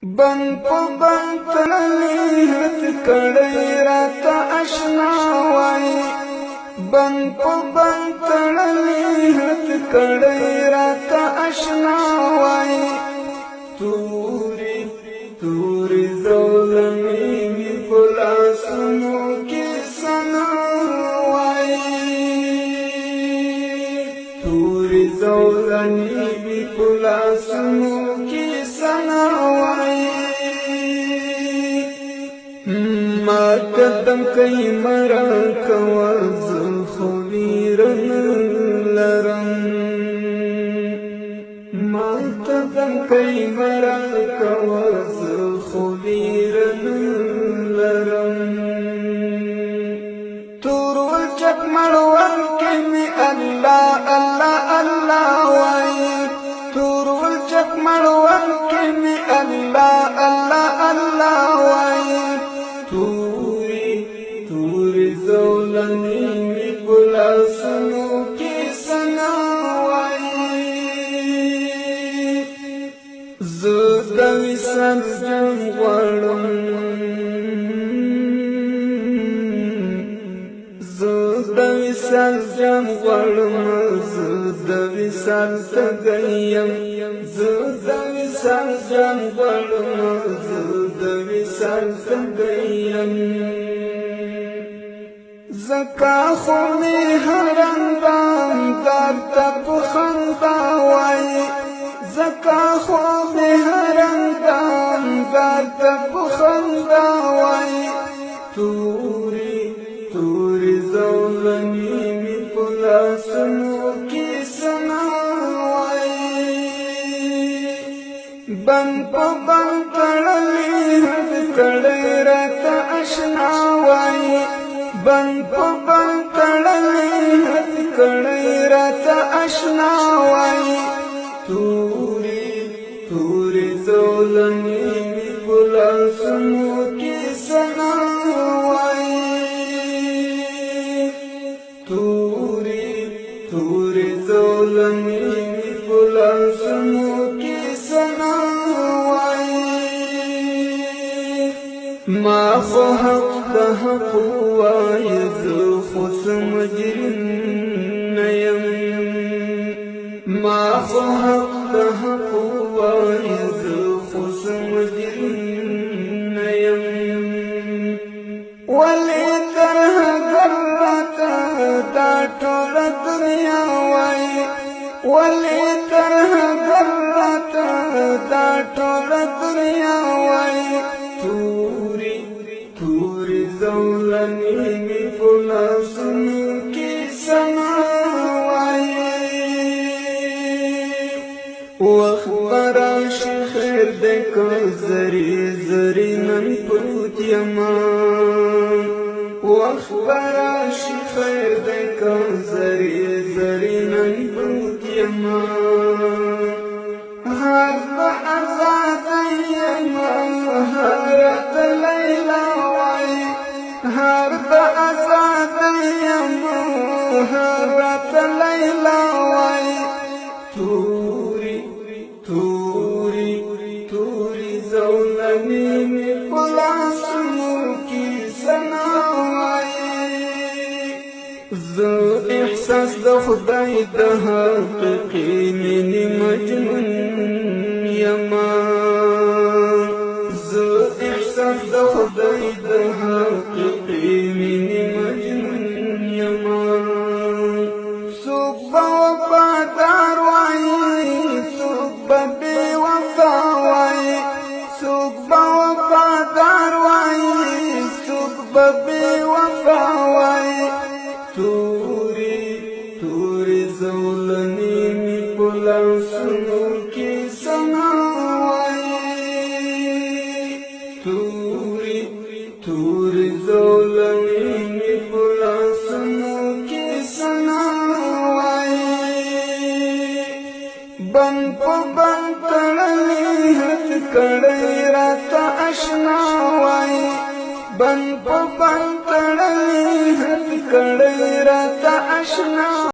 بن په بن تړلې هت کړی راته اشنا وای، بن په بن تړلې هت کړی راته اشنا وای۔ توري توري زولنې می په لاسونو کې سنا وای، توري زولنې می په لاسونو کې سنا وای۔ ما قدم کوي مرا کوا، زه خو ویرن لرم۔ ما قدم کوي مرا کوا، زه خو ویرن لرم۔ تور چک مړول کې می الله الله الله وای، تور چک مړول کې می الله الله الله وای۔ توري توري زولنې می په لاسونو کې سنا وای۔ زه د وصال جام غواړم، زه د وصال جام غواړم، زه د وصال تږی یم۔ زه د وصال جام غواړم، زه د وصال تږی یم۔ زکا خو می هرندام درته په خندا وای، زکا خو می هرندام درته په خندا وای۔ توري توري زولنې می په لاسونو کې سنا وای۔ بن په بن تړلې هد کړی راته اشنا وای، بن په بن تړلې هد کړی راته اشنا وای۔ توري توري زولنې می په لاسونو کې سنا وای، توري توري زولنې می په لاسونو کې سنا وای۔ ما خو حق د حق وای، زه خو څه مجرم نه یم۔ ما خو حق د حق وای، زه خو څه مجرم نه یم۔ ولې ترهګر راته دا ټوله دنیا وای؟ ولې ترهګر راته دا ټوله دنیا وای؟ توري توري زولنې می په لاسونو کې سنا وای۔ وخت به راشي خیر دی که زری زری نن پروت یمه، وخت به راشي خیر دی که زری زری نن پروت یمه۔ هر د ازادۍ یمه، هر د لیلا وای، هر د ازادۍ یمه، هر د لیلا وای۔ توري توري توري زولنې می په لاسونو کې سنا وای۔ زه احساس د خدای د حقیقي مینې مجنون یما، زه احساس د خدای د حقیقي مینې مجنون یما۔ څوک به وفادار وای، څوک به بې وفا وای، څوک به وفادار وای، څوک به بې وفا وای۔ توري توري زولنې می په لاسونو کې سنا وای، توري توري زولنې می په لاسونو کې سنا وای۔ بن په بن تړلې هت کړی راته اشنا وای، بن په بن تړلې هت کړی راته اشنا۔